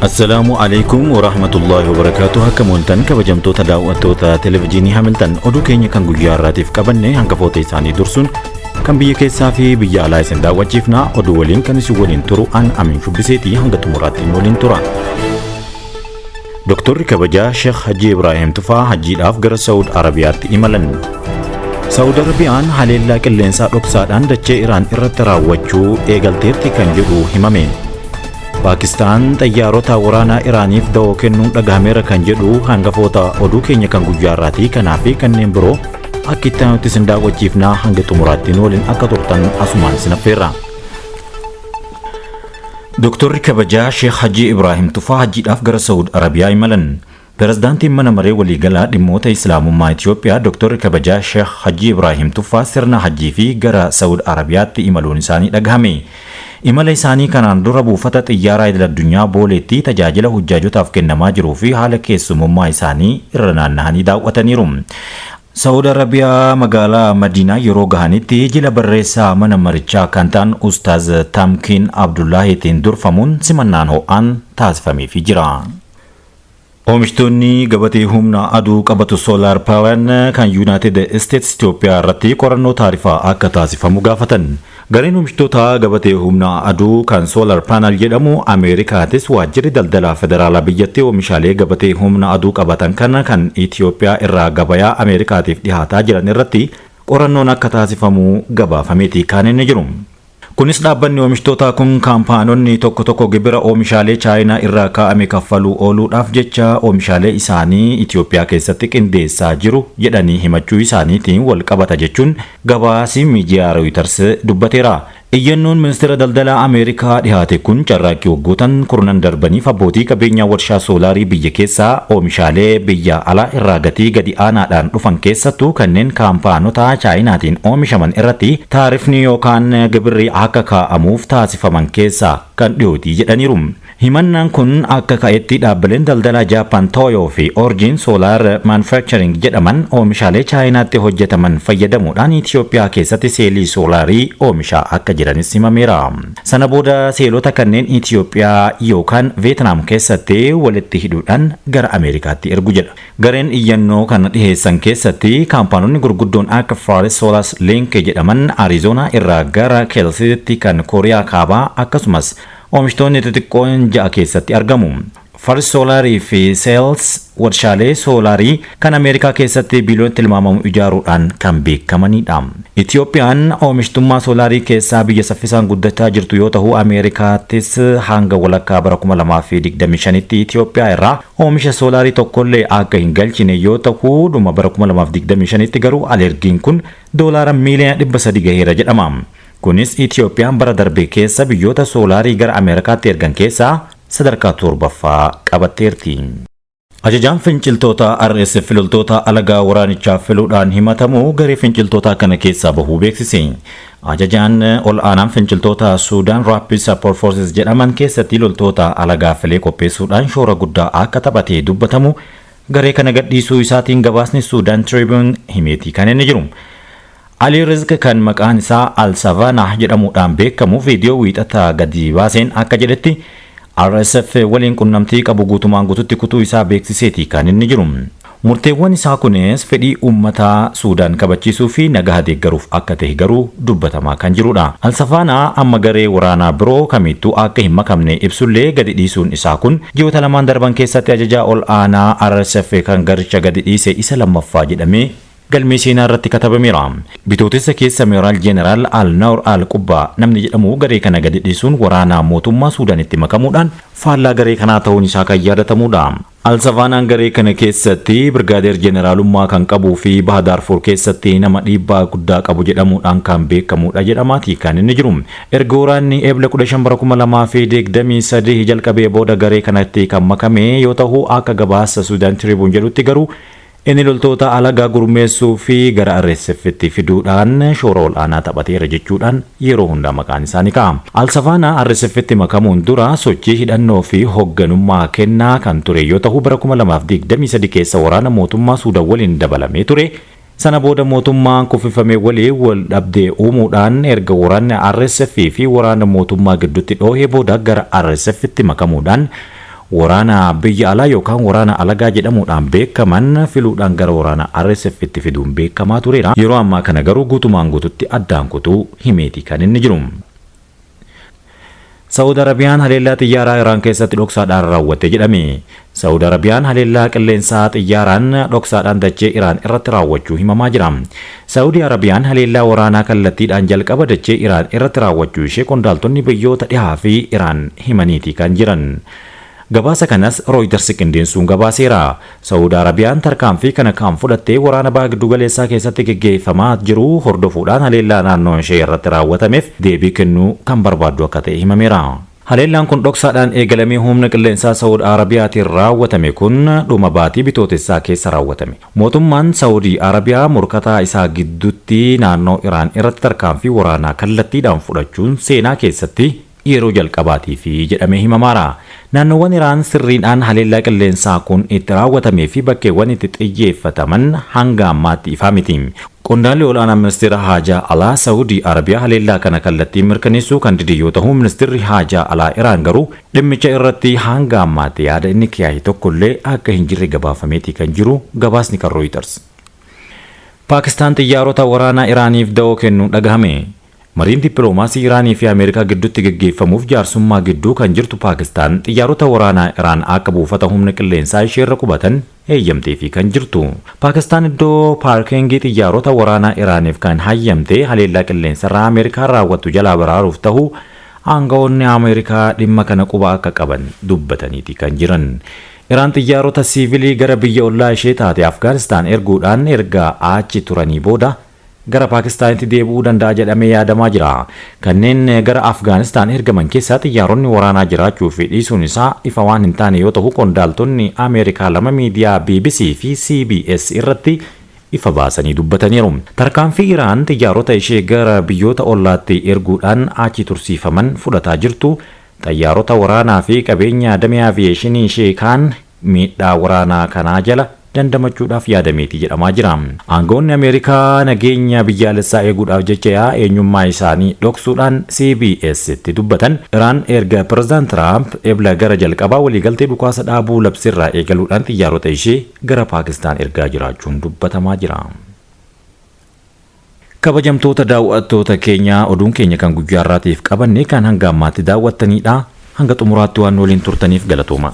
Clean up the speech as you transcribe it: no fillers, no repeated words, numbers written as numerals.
Assalaamu alaikum warahmatullaahi wabarakaatu. Akka mooltan, kabajamtoota daawwattoota televezyiinii Hamiltan, oduu keenya kan guyyaa har'aatiif qabanne hangafoota isaanii dursuun kan biyya keessaa fi biyya alaa isin daawwachiifna. Oduu waliin kan isin waliin turu an Amin Shubbiseetii, hanga xumuraatti waliin tura. Doktorri kabajaa Sheekh Hajji Ibraahim Tufaa hajjiidhaaf gara Saawud Arabiyaatti imalan. Saawud Arabiyaan haleellaa qilleensaa dhoksaadhaan dachee Iraan irratti raawwachuu eegalteerti kan jedhu himame. Paakistaan xayyaarota waraanaa Iraaniif da'oo kennuun dhagahameera kan jedhu hangafoota oduu keenya kan guyyaa har'aatii. Kanaa fi kanneen biroo akka itti aanutti isin daawwachiifnaa, hanga xumuraatti nu waliin akka turtan asumaan isin affeerra. Doktorri kabajaa Sheekh Hajji Ibraahim Tufaa hajjiidhaaf gara Saawud Arabiyaa imalan. Pirezidaantiin mana maree waliigalaa dhimmoota Islaamummaa Itiyoophiyaa Doktorri kabajaa Sheekh Hajji Ibraahim Tufaa sirna hajjii fi gara Saawud Arabiyaatti imaluun isaanii dhagahame. Imala isaanii kanaan dura buufata xiyyaaraa idil addunyaa Booleetti tajaajila hujjaajotaaf kennamaa jiruu fi haala keessumummaa isaanii irra naanna'anii daawwataniiru. Saawud Arabiyaa magaalaa Madiinaa yeroo gahanitti jila barreessaa mana marichaa kan ta'an Ustaaz Tamkiin Abdullaahiitiin durfamuun simannaan ho'aan taasifameefii jira. Oomishtoonni gabatee humna aduu qabatu solar panel kan Yuunaayitid Isteetsi Itoophiyaa irratti qorannoo taarifaa akka taasifamu gaafatan. Gareen oomishtoota gabatee humna aduu kan solar panel jedhamu Ameerikaatis waajjirri daldalaa federaalaa biyyattii oomishaalee gabatee humna aduu qabatan kana kan Itoophiyaa irraa gabayaa Ameerikaatiif dhihaataa jiran irratti qorannoon akka taasifamu gabaafameeti kan inni jiru. Kunis dhaabbanni oomishtootaa kun kaampaanonni tokko tokko gibira oomishaalee Chaayinaa irraa kaa'ame kaffaluu ooluudhaaf jecha oomishaalee isaanii Itoophiyaa keessatti qindeessaa jiru jedhanii himachuu isaaniitiin wal qabata jechuun gabaasi miidiyaa Reuters dubbateera. Iyyannoon ministeera daldalaa Ameerikaa dhihaate kun carraaqqii waggootan kurnan darbaniif abbootii qabeenyaa warshaa soolaarii biyya keessaa oomishaalee biyya alaa irraa gatii gadi aanaadhaan dhufan, keessattuu kanneen kaampaanota Chaayinaatiin oomishaman irratti taarifni yookaan gibirri akka kaa'amuuf taasifaman keessaa kan dhiyootii jedhaniiru. Himannaan kun akka ka'etti dhaabbileen daldalaa Jaapan Toyo fi Origin Solar Manufacturing jedhaman oomishaalee Chaayinaatti hojjetaman fayyadamuudhaan Itoophiyaa keessatti seelii soolaarii oomishaa akka jiranis himameera. Sana booda seelota kanneen Itoophiyaa yookaan Veetnaam keessatti walitti hidhuudhaan gara Ameerikaatti ergu jedha. Gareen iyyannoo kana dhiheessan keessatti kaampaanonni gurguddoon akka Faris Solar Link jedhaman Arizoonaa irraa gara Keelsiitti kan Kooriyaa Kaabaa, akkasumas oomishtoonni xixiqqoon ja'a keessatti argamu. First Soolaarii fi Sales warshaalee soolaarii kan Ameerikaa keessatti biiliyoon tilmaamamu ijaaruudhaan kan beekamanidha. Itiyoophiyaan oomishtummaa soolaarii keessaa biyya saffisaan guddachaa jirtu yoo ta'u, Ameerikaattis hanga walakkaa bara 2025tti Itiyoophiyaa irraa oomisha soolaarii tokkollee akka hin galchine yoo ta'u, dhuma bara 2025tti garuu alergiin kun doolaara miiliyoona 300 gaheera jedhama. Kunis Itiyoophiyaan bara darbe keessa biyyoota soolaarii gara Ameerikaatti ergan keessaa sadarkaa torbaffaa qabatteerti. Ajajaan finciltoota RSF loltoota alagaa waraanichaaf filuudhaan himatamu garee finciltootaa kana keessaa bahuu beeksise. Ajajaan ol aanaan finciltoota Suudaan Rapid Support Forces jedhaman keessatti loltoota alagaa filee qopheessuudhaan shoora guddaa akka taphate dubbatamu garee kana gadhiisuu isaatiin gabaasni Suudaan Tribune himeetii kan inni jiru. Ali Rizq kan maqaan isaa Al Savanah jedhamuudhaan beekamu viidiyoo wiixata gadi baaseen akka jedhetti, RSF waliin qunnamtii qabu guutumaan guututti kutuu isaa beeksiseeti kan inni jiru. Murteewwan isaa kunis fedhii uummataa Suudaan kabachiisuu fi nagaa deeggaruuf akka ta'e garuu dubbatamaa kan jirudha. Al-Safaanaa amma garee waraanaa biroo kamittuu akka hin makamne ibsullee, gadi dhiisuun isaa kun ji'oota 2n darban keessatti ajajaa ol aanaa RSF kan garicha gadi dhiise isa lammaffaa jedhamee galmee seenaa irratti katabameera. Bitootessa keessa Meeraal Jeeneraal Al-Nawr Al-Qubbaa namni jedhamu garee kana gadi dhiisuun waraanaa mootummaa Suudaanitti makamuudhaan faallaa garee kanaa ta'uun isaa kan yaadatamudha. Al-Savaanaan garee kana keessatti birgaadeer jeeneraalummaa kan qabuu fi baha Daarfuur keessatti nama dhiibbaa guddaa qabu jedhamuudhaan kan beekamudha jedhamaati kan inni jiru. Erga waraanni Eebla 15 bara 2023 jalqabee booda garee kanatti kan makame yoo ta'u, akka gabaasa Suudaan Tiribuun jedhutti garuu inni loltoota alagaa gurmeessuu fi gara RSF'tti fiduudhaan shoora ol'aanaa taphateera jechuudhaan yeroo hundaa maqaan isaa ni ka'a. Al-Safaanaa RSF'tti makamuun dura sochii hidhannoo fi hoogganummaa kennaa kan ture yoo ta'u, bara 2023 keessa waraana mootummaa Suudaan waliin dabalamee ture. Sana booda mootummaan kuffifame waliin wal dhabdee uumuudhaan erga waraanni RSF fi waraana mootummaa gidduutti dhoohee booda gara RSF'tti makamuudhaan Waraana biyya alaa yookaan waraana alagaa jedhamuudhaan beekaman filuudhaan gara waraana RSF itti fiduun beekamaa tureera. Yeroo ammaa kana garuu guutumaan guututti addaan kutuu himeeti kan inni jiru. Saawud Arabiyaan haleellaa xiyyaaraa Iraan keessatti dhoksaadhaan raawwatte jedhame. Saawud Arabiyaan haleellaa qilleensaa xiyyaaraan dhoksaadhaan dachee Iraan irratti raawwachuu himamaa jira. Saawudi Arabiyaan haleellaa waraanaa kallattiidhaan jalqaba dachee Iraan irratti raawwachuu ishee qondaaltonni biyyoota dhihaa fi Iraan himaniiti kan jiran. Gabaasa kanas Reuters qindeessuun gabaaseera. Saawud Arabiyaan tarkaanfii kana kan fudhattee waraana baha giddugaleessaa keessatti geggeeffamaa jiru hordofuudhaan haleellaa naannoo ishee irratti raawwatameef deebii kennuu kan barbaaddu akka ta'e himameera. Haleellaan kun dhoksaadhaan eegalamee humna qilleensaa Saawud Arabiyaatiin raawwatame kun dhuma baatii Bitootessaa keessa raawwatame. Mootummaan Saawudii Arabiyaa morkataa isaa gidduutti naannoo Iraan irratti tarkaanfii waraanaa kallattiidhaan fudhachuun seenaa keessatti yeroo jalqabaatiif jedhamee himamaara. Naannoowwan Iraan sirriidhaan haleellaa qilleensaa kun itti raawwatamee fi bakkeewwan itti xiyyeeffataman hanga ammaatti ifaa miti. Qondaalli olaanaa Ministeera Haajaa Alaa Saawudii Arabiyaa haleellaa kana kallattiin mirkaneessuu kan dide yoo ta'u, Ministeerri Haajaa Alaa Iraan garuu dhimmicha irratti hanga ammaatti yaada inni kiyaaye tokkollee akka hin jirre gabaafameeti kan jiru gabaasni kan Reuters. Paakistaan xiyyaarota waraanaa Iraaniif da'oo kennuun dhagahame. Mariin dippiloomaasii Iraanii fi Ameerikaa gidduutti geggeeffamuuf jaarsummaa gidduu kan jirtu Paakistaan xiyyaarota waraanaa Iraan akka buufata humna qilleensaa isheerra qubatan heeyyamteefi kan jirtu. Paakistaan iddoo paarkingii xiyyaarota waraanaa Iraaniif kan hayyamte haleellaa qilleensarraa Ameerikaan raawwattu jalaa baraaruuf ta'uu aangawoonni Ameerikaa dhimma kana quba akka qaban dubbataniiti kan jiran. Iraan xiyyaarota siivilii gara biyya ollaa ishee taate Afgaanistaan erguudhaan erga achi turanii booda gara Paakistaanitti deebi'uu danda'a jedhamee yaadamaa jira. Kanneen gara Afgaanistaan ergaman keessaa xiyyaaronni waraanaa jiraachuu fi dhiisuun isaa ifa waan hin taane yoo ta'u, qondaaltonni Ameerikaa lama miidiyaa BBC fi CBS irratti ifa baasanii dubbataniiru. Tarkaanfii Iraan xiyyaarota ishee gara biyyoota ollaatti erguudhaan achi tursiifaman fudhataa jirtu xiyyaarota waraanaa fi qabeenya damee aviyeeshinii ishee kaan miidhaa waraanaa kanaa jala dandamachuudhaaf yaadameeti jedhamaa jira. Aangawoonni Ameerikaa nageenya biyyaalessaa eeguudhaaf jecha eenyummaa isaanii dhoksuudhaan CBS itti dubbatan Iraan erga Pireezidaant Tiraamp ebla gara jalqabaa waliigaltee dhukaasa dhaabuu labsirraa eegaluudhaan xiyyaarota ishee gara Paakistaan ergaa jiraachuun dubbatamaa jira. Kabajamtoota daawwattoota keenyaa, oduun keenya kan guyyaa har'aatiif qabanne kan hanga ammaatti daawwattanidha. Hanga xumuraatti waan waliin turtaniif galatooma.